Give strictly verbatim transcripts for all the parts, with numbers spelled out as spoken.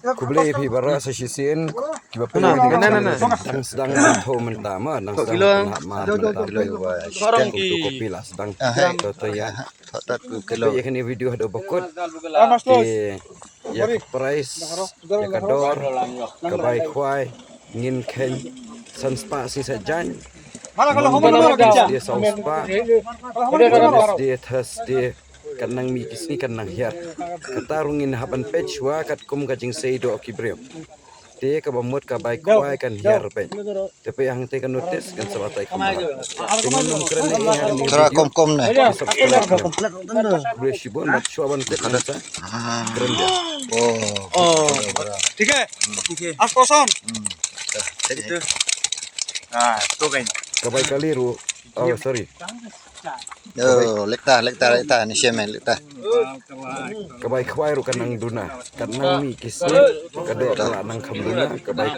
Khublei phi baroh sa shisien kiba pynlong na na na. Dang sdang ban tho mynta ma, dang sdang ban hap ma mynta. Kilo ba sdang ki kopi la sdang. To to ya. Kilo. Ye kane video haduh ba kut. Te ya ka price, ya ka dor, ka bai khwai ngin kheiñ san spah shi sa jan. Monday, Tuesday, saw spah. Wednesday, Thursday, kan nang mih ki sngi kan nang hiar. Kata ruh ngin hap ban peit shuwa katkum ka jingsei doh ki briew. Te kaba mut ka bai khwai kan hiar peit. Te peit hangtei ka notice kan sa batai kumno. Te ngin nym kren ei ei ha kane ka video. Tara kom kom ne. Te subscribe ne. Khublei shibun bad shuwa ban tip ngan sa kren de. Oh. ठीक है, ठीक है। आठ परसेंट। Ka bai kali ruh. Oh, sorry. Yo, lekta, lekta, lekta, ni shem, lekta. Ka bai khwai ruh kan nang duna, kan nang mih ki sngi, ka doh ka la nang kham duna, ka bai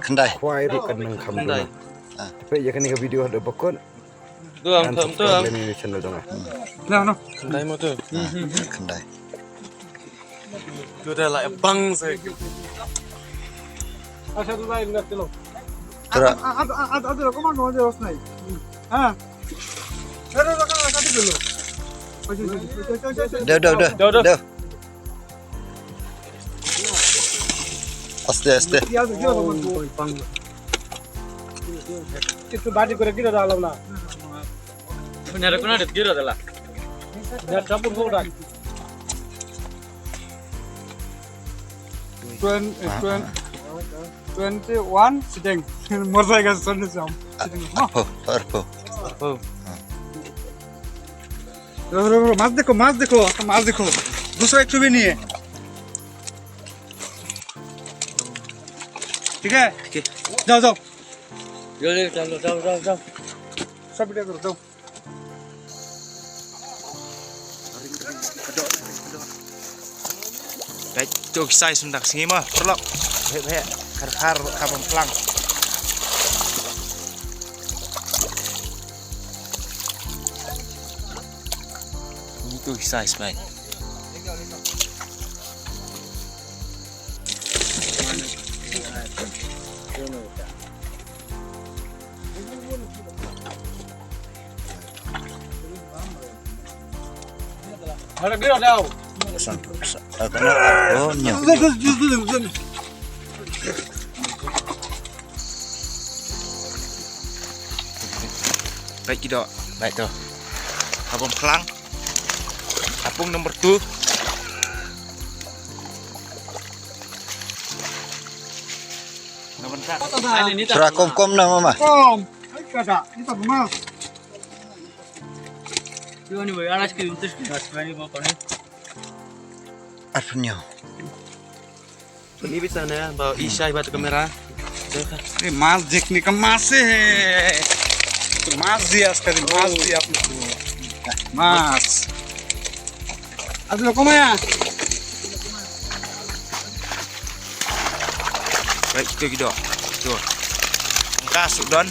khyndai khwai ruh kan nang kham duna. Te peit ya kane ka video haduh ba kut. Ngan subscribe lem ïa ka channel jong nga. Khyndai mo tu. Khyndai. Tara. Deu, deu, deu, deu. Aste, aste. Twen-, eh, twen-, twenty-one sitting. Mor sa ka son de sam. Sitting. Arphew, arphew. Arphew. Ro, ro, ro, mas dekho, mas dekho, mas dekho. दूसरा एक सौ भी नहीं है। ठीक है? ठीक है। जाओ, जाओ। जाओ, जाओ, जाओ, जाओ, जाओ। सब वीडियो करो, जाओ। Peit to ki size mynta ka sngi mo, paralok. Heh, heh, khar khar ka bym plang. Ni to ki size, peit. Peit ki doh, peit to. Ka bym plang. Apung number two. Tara kom kom na mama. Kom. Ai kada, ni tak mas. Yo ni boy, alas ke untis ke gas ni bo kone. Arphew hynñiew. Ni bisa na ba i shai ba tu kamera. Eh, mas dekh ne ka mas hai. Mas diya, iska din mas diya apne ko. Mas. Ab loko maya. Baik, kita gitu. Tuh. Engkas, Don.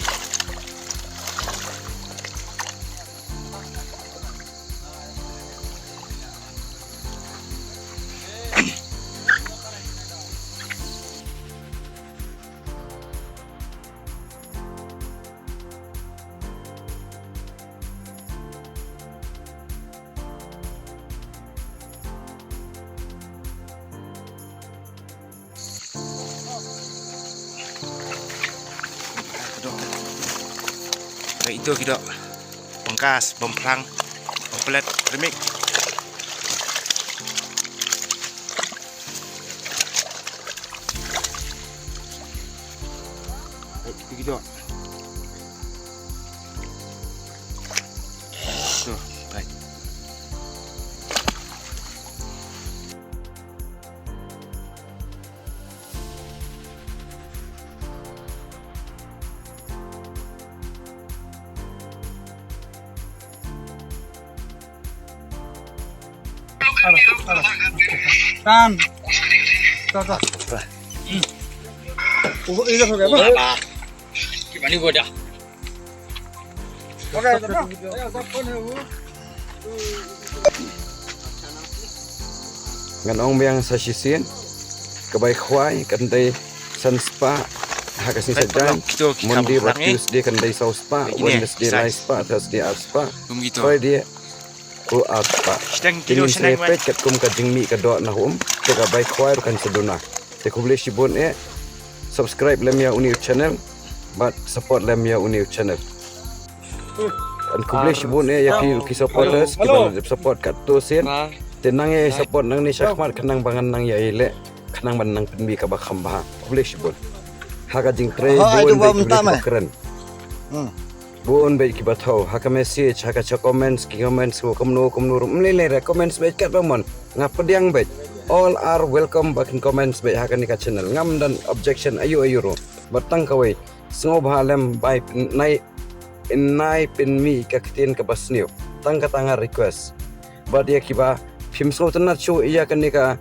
Ito ki doh. Pangkas, bym plang, bym plet, remik. Ito ki doh. So, right. Tan. Tan, tan. Oh, ini dah pakai apa? Gimana gua dah? Ngan ong biang sa shisien. Ka bai khwai kan dei san spah ha ka sngi Saitjaiñ. Monday bad Tuesday kan dei saw spah, Wednesday lai spah, Thursday ar spah, Friday ko ar spah. Te ngin sa peit katkum ka jingmih ka doh na um, te ka bai khwai ruh kan sa duna. Te khublei shibun eh, subscribe lem ïa une u channel bad support lem ïa une u channel. Kan khublei shibun eh ïa phi ki supporters kiba la dep support katto sien. Te nang ïa support nangne shakhmat khnang ba ngan nang ïa leh, khnang ban nang pynmih kaba kham bha. Khublei shibun. Ha ka jingtrei bun beit kiba kren, bun beit kiba thaw ha ka message, ha ka cha comments, ki comments ko kumno kumno ruh, ym lei lei re, comments beit katba mon. Nga pdiang beit. All are welcome ba kin comments beit ha kane ka channel. Ngam don objection aïu aïu ruh. Bad tang kawei, sngewbha lem bai pyn-, nai, nai pynmih ka ktien kaba sniew. Tang kata nga request. Bad ïa kiba phim sngewtynnat shuh ïa kane ka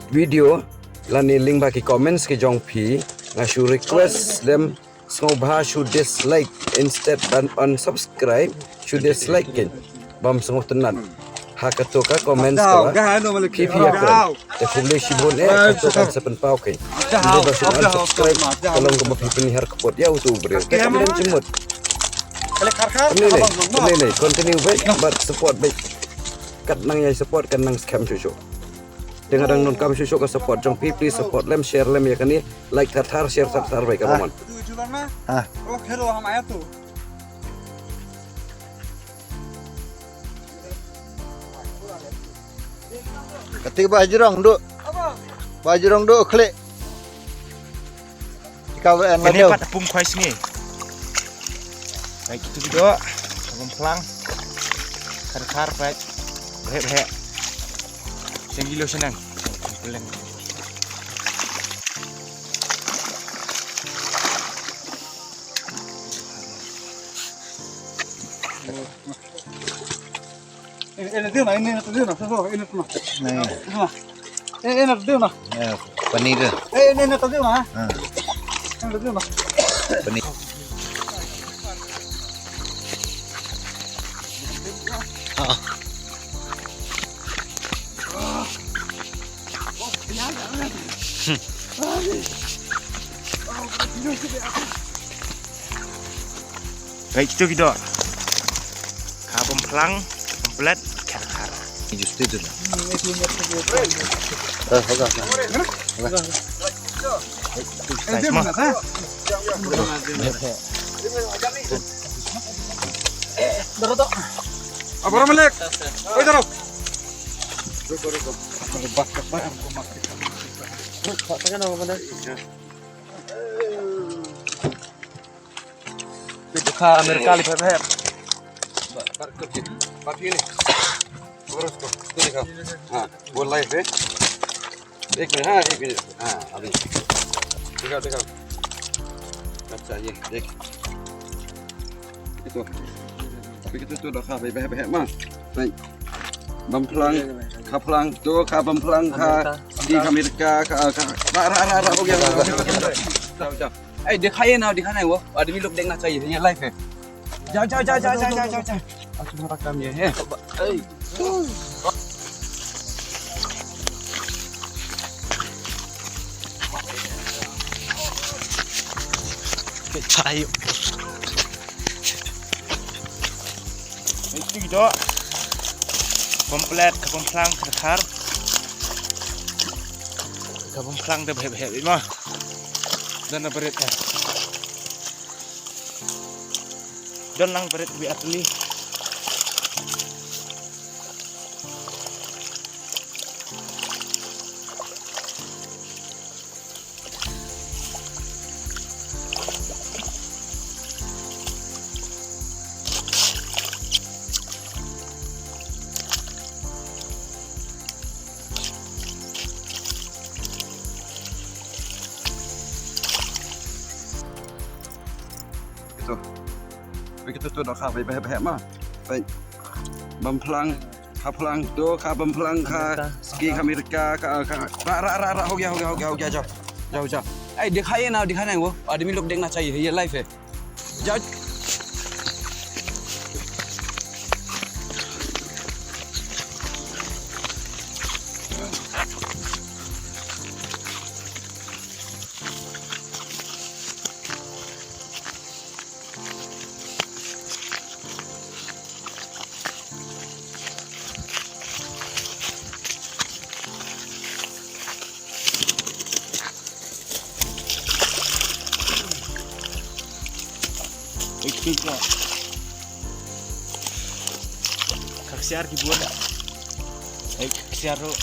video lane lyngba ki comments ki jong phi, nga shu request lem, sngewbha shu dislike instead ban unsubscribe, shu dislike kein. Bym sngewtynnat ha kato ka comments kaba phi phi ïa kren. Te khublei shibun eh, kato kan sa pynpaw kein. Ym dei ba shu unsubscribe ka long kumba phi pynhiar kput ïa uto u briew. Te kam don jingmut. Ym lei lei, ym lei lei, continue beit bad support beit. Kat nang ïa support kan nang skhem shuh shuh. Te nga dang donkam shuh shuh ka support jong phi, please support lem, share lem ïa kane, like thar thar, share thar thar beit kaba mon. Kata ba jrong duh. Ba jrong duh khlieh. Ka wen la deu. Kane pat pum khwai sngi. Bai kitu kido. Ka bym phlang. Khar khar pat. Bhek bhek. Seng kilo senang. Peleng. Eh, eh, na tu na, ini na tu na, so, so, ini tu na. Nah. Ini na. Eh, eh, na tu na. Ya, paneer. Eh, ini na tu na. Ha. Ini tu na. Paneer. Ah. Baik, itu kita. Ka bym phlang, bym plet, khar khar. Just itu lah. Eh, hoga. Hoga. Apa Malik? Oi, taruh. Itu ka Amerika li pep pep. Ba, ba, kut, kut. Ba, phi ni. Terus ko. Kut ni ka. Ha, boleh, eh. Ek minit, ha, ek minit. Ha, abis. Tika, tika. Acha, ye, dek. Itu. Begitu tu dah ka, bhai, bhai, bhai, ma. Bhai. Bym phlang, kha phlang, tu kha bym phlang, kha. Di ka Amerika, kha, kha. Ra, ra, ra, ra, ho gaya, ho gaya, ho gaya. Jao, jao. Eh, dikhaiye na, dikhai na wo. Aadmi log dekhna chahiye, ye live hai. Jao, jao, jao. Aaj tumhara kaam ye hai. Chahiye. Iti doh. Bym plet, ka bym phlang, ka khar. Ka bym phlang da bhep bhep ma. Don na bret eh. Don lang bret bi atli. Itu. Begitu tu dah kha, bhai, bhai, bhai, ma. Bhai. Bym phlang, kha phlang, tu kha bym phlang, kha ski, kha Amerika, kha, kha, ra, ra, ra, ra, ho gaya, ho gaya, ho gaya, ho gaya, jao, jao, jao. Eh, dikhaiye na, dikhai na wo, aadmi log dekhna chahiye, ye live hai. Jao. Ki ka. Ka ksiar ki bun. Ai, ka ksiar ruh.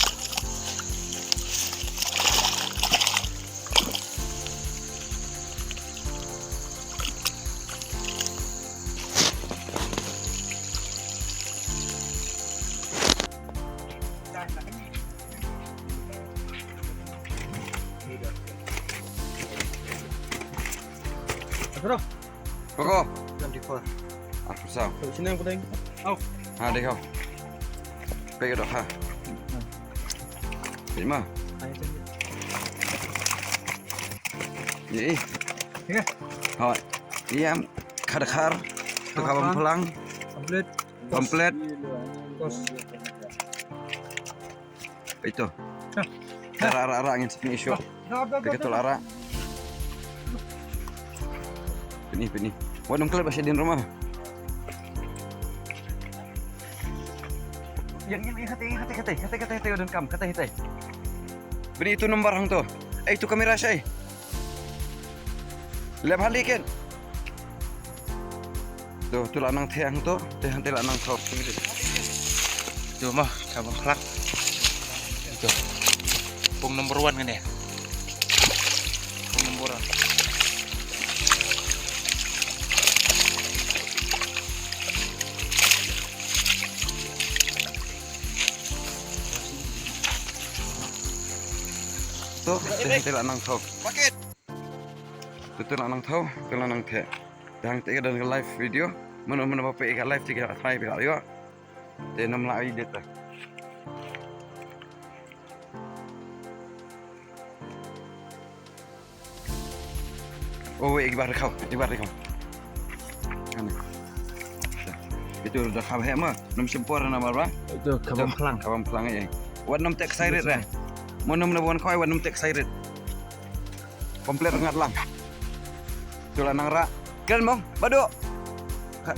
Ata ro. Poko. Twenty four. Arphew saw. Sini yang penting. Au. Ha, dei kau. Pei ka dohkha. Pei ma. Ai, jangan. Ye. Ye. Hoi. Ïa, khadkhar. Tu ka bam phlang. Komplit. Komplit. Kos. Ito. Hah. Ara, ara, ara, ngin sini isu. Hah. Begitu ara. Pini, pini. Wan ym klet ba sha dien rumah. Yang, yang, yang, kata, kata, kata, kata, kata, kata, udah kam, kata, kata. Pini itu nomor hangto. Eh, itu kamera sha. Lep hali ken. Tu, tu la nang theh hangto, te hangte la nang thaw. Tu mo, ka bam phlang. Tu. Pung number one kane. Pung number one. Tu, te hangte la nang thaw. Bakit? Te tu la nang thaw, te la nang theh. Te hangte ka don ka live video. Mano mano ba peit ka live te ka try phi la ïoh. Te nam la ïoh dei te. Oh, wei, ek bar dikhaw, ek bar dikhaw. Ane. Itu dah khaw heh ma, nam shim por na bar ba. Itu ka bam phlang. Ka bam phlang eh. Wat nam tek sairit eh. Mano mano ba wan khwai, wat nam tek sairit. Komplit rngat lang. Tu la nang rah. Kren mong, badu. Ka-,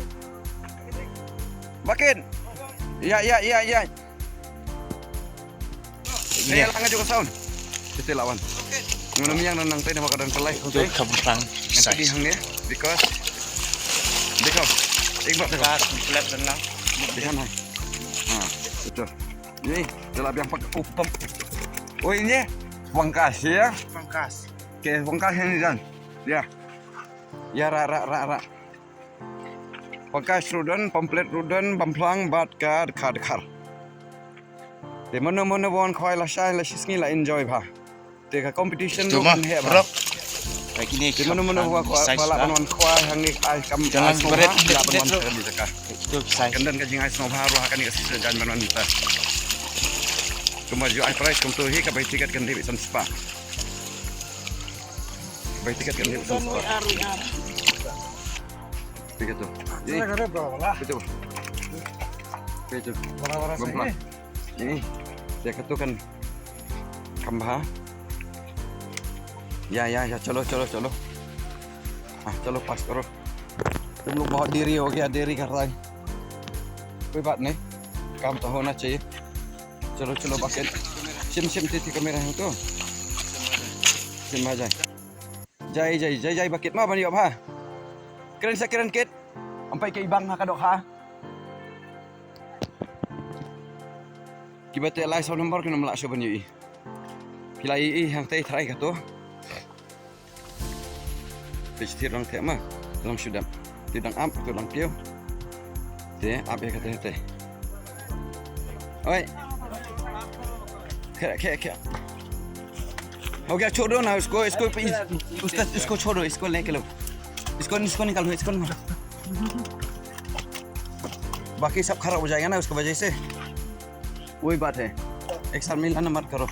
Bakin. Ya, ya, ya, ya. Ya. Te lang aja ka sound. Te lawan. Ngam ïa nang te namar ka don pelai. Tu ka bam phlang. Ngan pynïaid hangne, because because ik bat ka. Ka komplit don lang. Di hangne. Ha, betul. Ni, te la biang pak upam. Oh, ini. Pangkas ya. Pangkas. Ke pangkas ini dan. Ya. Ya, ra, ra, ra, ra. Pangkas ruh don, pamphlet ruh don, bam phlang bad ka dkhar dkhar. Te mano mano ba wan khwai lashai lashisngi la enjoy bha. Te ka competition ruh kan heh bha. Te mano mano ba wan khwai, ba lah ban wan khwai hangne ai kam ai sngewbha, lah ban wan sha kane ka jaka. Kan don ka jingai sngewbha ruh ha kane ka shisha jan ban wan mynta. Kumba ju ai prize kumto hi, ka bai tiket kan dei beit san spah. Bai tiket kan dei beit san spah. Tiket tu. Tiket tu. Tiket tu. Bam phlang. Ni, dia katu kan kham bha. Ya, ya, ya, chalo, chalo, chalo. Ah, chalo, pass karo. Tum lok bahut deri ho gaya, deri kar raha hai. Koi baat nahi. Kaam to hona chahiye. Chalo, chalo, Bakin. Shim, shim, titi kamera hangto. Shim bha jai. Jai, jai, jai, jai, Bakin ma ban ïoh bha. Kren sa kren kit. Am peit ka ibang ha ka dohkha. Kiba teh lai saw number kin ym lah shuh ban ïohi. Phi la ïohi hangtei trai kato. Phi shu thir lang theh ma. Lang shu dap. Te dang ap, te dang kiew. Te ap ïa kata te. Oi. Khe, khe, khe. हो गया, छोड़ दो ना उसको, इसको, इस-, उसका, इसको छोड़ो, इसको लेके लो। इसको, इसको निकालो, इसको निकालो। बाकी सब खराब हो जाएगा ना उसकी वजह से। वही बात है, एक साथ मिलाना मत करो।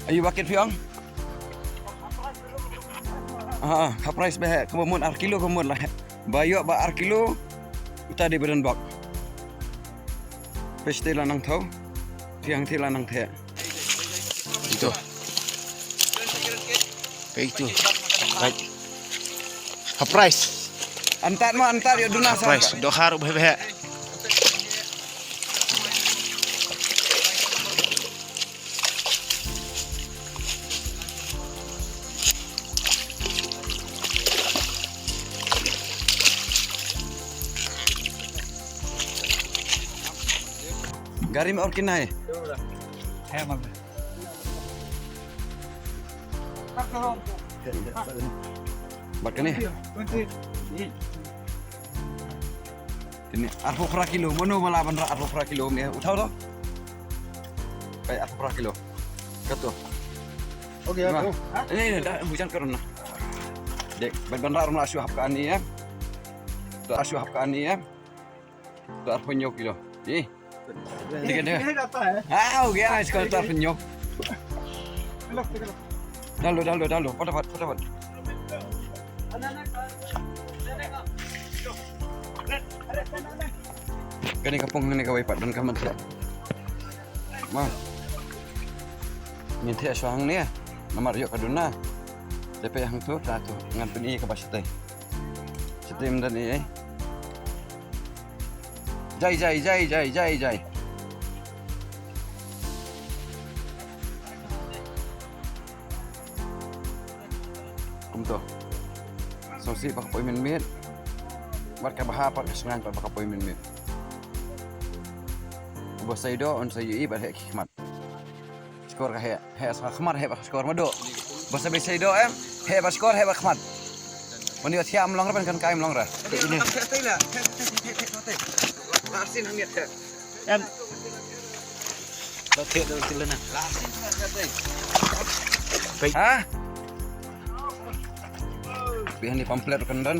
Ayu, Bakin, phi ong? Ah, ka prize ba heh, kaba mut ar kilo, kaba mut la heh. Ba ïoh ba ar kilo, uta dei ba don bok. Phi shu tip la nang thaw, thiang tip la nang theh. Ito. Kaei ito? Right. Ha prize. Antat mo, antat ïoh duna sa. Prize. Dohkha ruh bha bha. Karim or kinai. Bad kane. Kane arphew phra kilo, mano ba lah ban rah arphew phra kilo ne, u thaw to. Bai arphew phra kilo. Kato. Okay, ya. Ini, ini, dah hujan karun na. Dek, ban ban rah rum la shu hap kane ya. To shu hap kane ya. To arphew hynñiew kilo. Ih. Tiga dia. Ah, okay, ah, sekarang to arphew hynñiew. Dalo, dalo, dalo. Fatapat, fatapat. Kane ka pung, kane kawei pat don ka man thiah. Ma. Ngin thiah shuwa hangne. Namar ïoh ka duna. Te peit hangto, ta to. Ngan pyni kaba shatei. Shatei mynta ne, eh. Jai, jai, jai, jai, jai, jai. Kumto. Sngewsih ba ka poi mynmiet. Bad ka bha pat ka shngaiñ pat ba ka poi mynmiet. Uba sa ïoh un sa ïohi bad heh ki khmat. Shkor ka heh, heh sa khmat, heh ba shkor mado. Ba sa bei sa ïoh em, heh ba shkor, heh ba khmat. Mani ba thiah am long ra, ban kan kai am long ra. Ini. Em. Ba thiah da til na. Ha? Bihan ni pamphlet kan dan.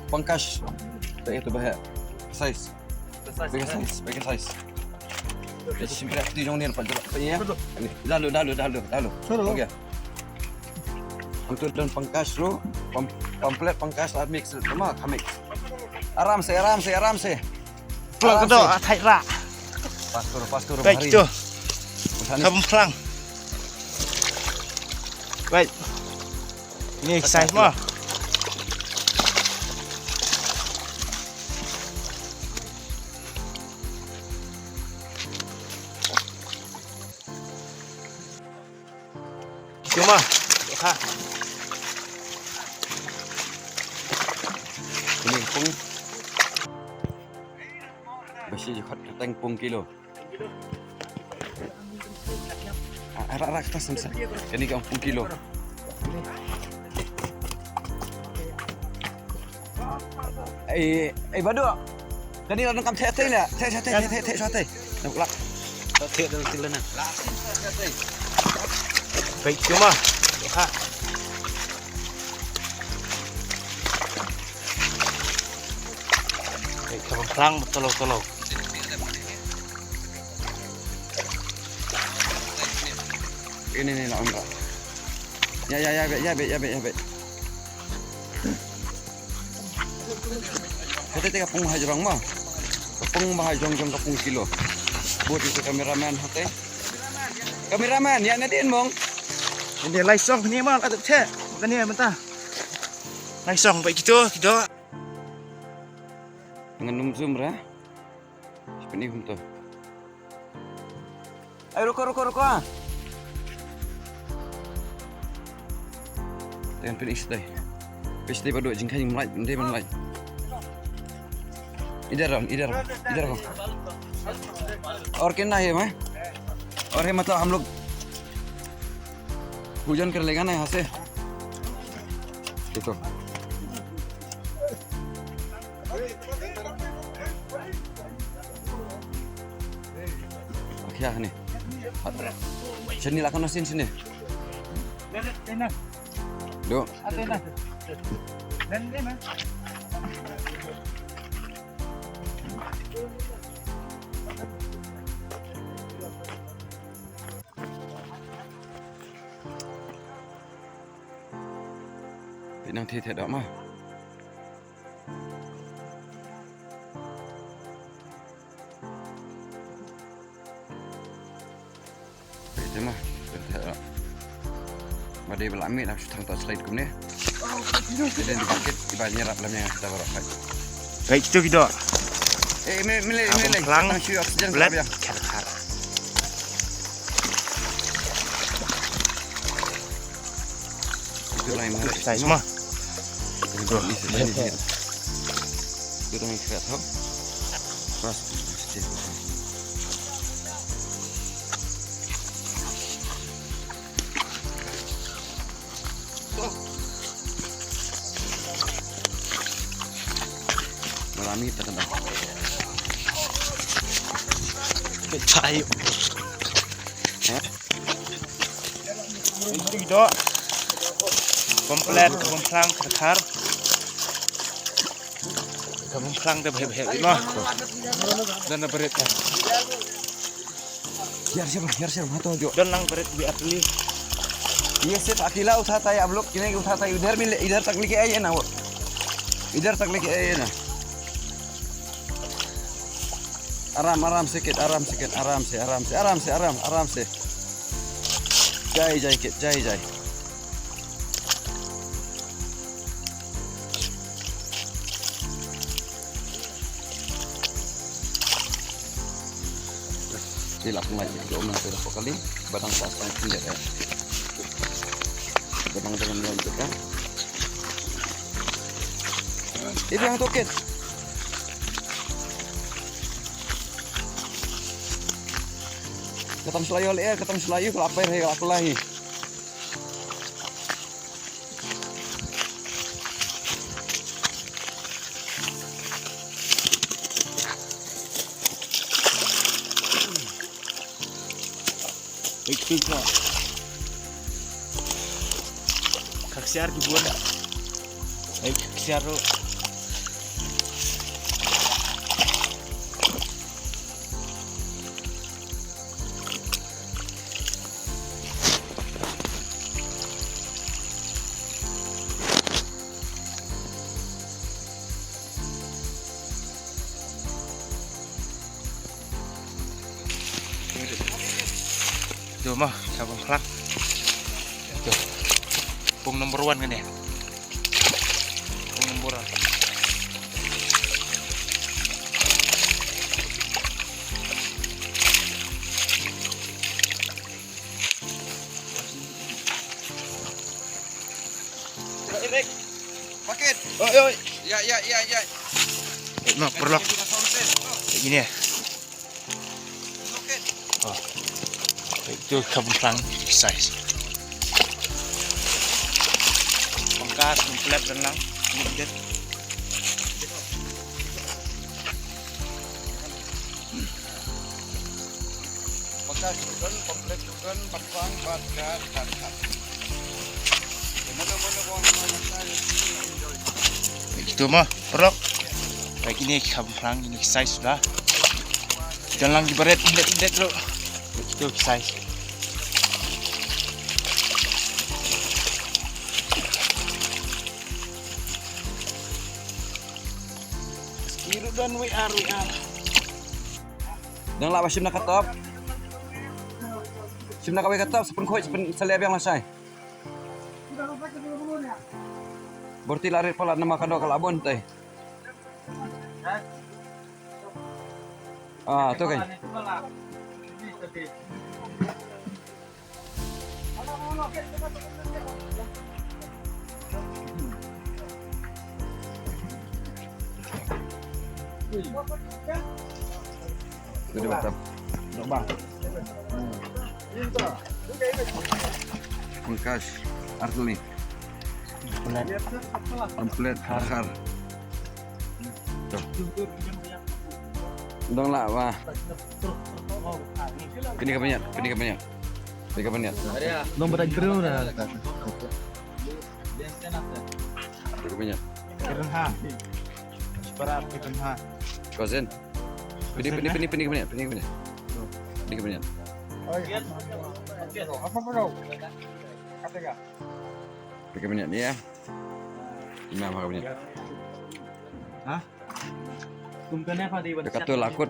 Pangkas. Tak itu bahaya. Size. Bagi size, bagi size. Dia simpan tu jong ni lepas jelas. Apa ya? Lalu, lalu, lalu, lalu. Okey. Untuk dan pangkas tu, pam-, pamphlet pangkas ah mix sama, ah mix. Aram se, aram se, aram se. Plak tu, ah, thai rak. Pastur, pastur. Baik tu. Kamu pelang. Baik. Ni size mah. Cuma. Ha. Ini pung. Besi je khot kateng pung kilo. Ah, arak, arak, atas, atas. Kani ka pung kilo. Eh, eh, Badu. Kani la nang kam theh theh la. Theh, theh, theh, theh, theh, theh, theh. Nang lak. Theh dal til na. Baik, cuma. Ha. Baik, ka plang tolo tolo. Ini ni lah, Undra. Ya, ya, ya, bet, ya, bet, ya, bet, ya, bet. Hate te ka pung ba ha jrong mo. Ka pung ba ha jrong jong ka pung kilo. Bud ïa ka cameraman hate. Cameraman, ïa na dien mong. Ini lai song ni mo, ka tu che. Bukan ni mynta. Lai song, baik gitu, gitu. Ngan nym zoom ra. Shipeni kumto. Ai, ruko, ruko, ruko, ah. Te ngan pyni shatei. Pyni shatei ba dei jingkhang ym lait, ym dei ban lait. Idhar, idhar, idhar ko. Aur kena hai, main? Aur hai, matlab, hum log bhojan kar lenge na yahan se. Dekho. Akhia ne. Shane la kan sien shane. Do. Pynang theh theh doh ma. Peit te ma, theh theh doh. Ma dei ba la mih na shu thang ta slide kumne. Te dei ba kit, iba ñiarap lam ïa nga kita baroh peit. Peit tu ki doh. Eh, me, me lei, me lei. Plang. Tang shu oxygen. Blet. Khat khat. Itu lain. Size ma. Itu lain. Itu lain. Itu lain. Itu lain. Itu lain. Itu lain. Itu lain. Itu lain. Itu lain. Chai. Ito. Komplet, komplang, kar. Ka bym phlang da bhep bhep ïa ma. Don na bret. Yar sir, yar sir, hato jo. Don lang bret bi atli. Ye sir, akila utha tai ablok, kine utha tai, idhar mile, idhar tak leke aye na wo. Idhar tak leke aye na. Aram, aram sikit, aram sikit, aram se, aram se, aram se, aram, aram se. Jai, jai kit, jai, jai. Di lap ngai di lap ngai di lap kali. Badang sa sa ngai di lap. Badang dengan ngai di lap. Ini yang toket. Katang selayu le, katang selayu kelapa he kelapa lahi. Wait, wait, wait. Kaksiar ki buan. Wait, kaksiar ro. Ito mo, sabon kelak. Ito. Pung number one kan ya? Pung number one. Oi, oi. Ya, ya, ya, ya. Eh, no, perlok. Kayak gini ya. Oh. Itu kabun lang, size. Pangkas, komplet dan lang. Ini dia. Ito mo, bro. Kayak gini, kabun lang, ini size sudah. Jangan lagi beret, beret, beret, bro. Ito size. Iru don we are, we are. Dang lah, shim na ka top. Shim na kawei ka top, sa pynkhuid, sa pyn, sa leh biang lashai. Bor te la rit palat namar ka doh ka la bun te. Ah, to kai. Gede banget. Coba. Pangkas. Artuni. Komplit. Komplit. Har. Tuh. Dong lah, wah. Pini ka bniat, pini ka bniat. Pini ka bniat. Nong bada gru na. Pini ka bniat. Keren ha. Para keren ha. Cousin. Pini, pini, pini, pini ka bniat, pini ka bniat. Pini ka bniat. Apa bro? Kata ka? Pini ka bniat ni ya. Ina ma ka bniat. Ha? Tum kane pa di. Ka tu lakut.